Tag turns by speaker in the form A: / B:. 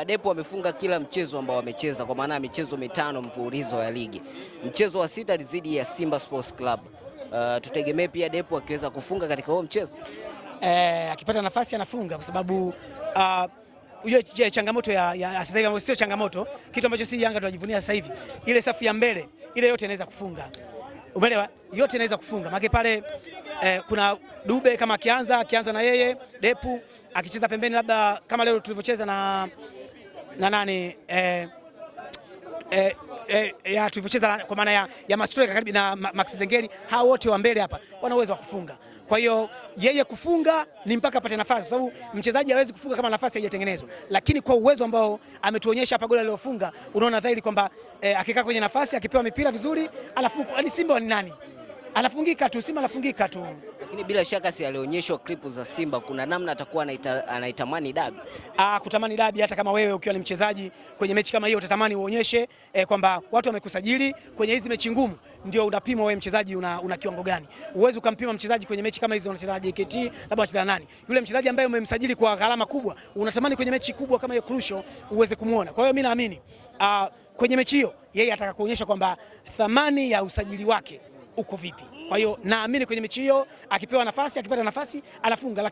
A: Depo amefunga kila mchezo ambao amecheza, kwa maana ya michezo 5 mfululizo ya ligi. Mchezo wa 6 dhidi ya Simba Sports Club. Tutegemee pia Depo akiweza kufunga katika huo mchezo.
B: Akipata nafasi anafunga kwa sababu unajua changamoto ya sasa hivi ambayo sio changamoto, kitu ambacho si Yanga tunajivunia sasa hivi, ile safu ya mbele ile yote inaweza kufunga. Umeelewa? Yote inaweza kufunga. Maana pale kuna Dube kama akianza na yeye Depu akicheza pembeni, labda kama leo tulivyocheza na nani ya tulivyocheza kwa maana ya mastreka karibu na Max Zengeli, hao wote wa mbele hapa wana uwezo wa kufunga. Kwa hiyo yeye kufunga ni mpaka apate nafasi, kwa sababu mchezaji hawezi kufunga kama nafasi haijatengenezwa. Lakini kwa uwezo ambao ametuonyesha hapa, goli alilofunga, unaona dhahiri kwamba akikaa kwenye nafasi, akipewa mipira vizuri, anafunga. Yaani Simba ni nani? Anafungika tu, Simba anafungika tu.
A: Lakini bila shaka si alionyeshwa klipu za Simba, kuna namna atakuwa anaitamani dabi.
B: Kutamani dabi, hata kama wewe ukiwa ni mchezaji kwenye mechi kama hiyo utatamani uonyeshe kwamba watu wamekusajili kwenye hizi mechi ngumu, ndio unapimwa wewe mchezaji una kiwango gani. Uwezi ukampima mchezaji kwenye mechi kama hizi unacheza na JKT, labda unacheza nani? Yule mchezaji ambaye umemsajili kwa gharama kubwa, unatamani kwenye mechi kubwa kama hiyo crucial uweze kumuona. Kwa hiyo mimi naamini kwenye mechi hiyo yeye ataka kuonyesha kwamba thamani ya usajili wake uko vipi. Kwa hiyo naamini kwenye mechi hiyo akipewa nafasi, akipata nafasi anafunga.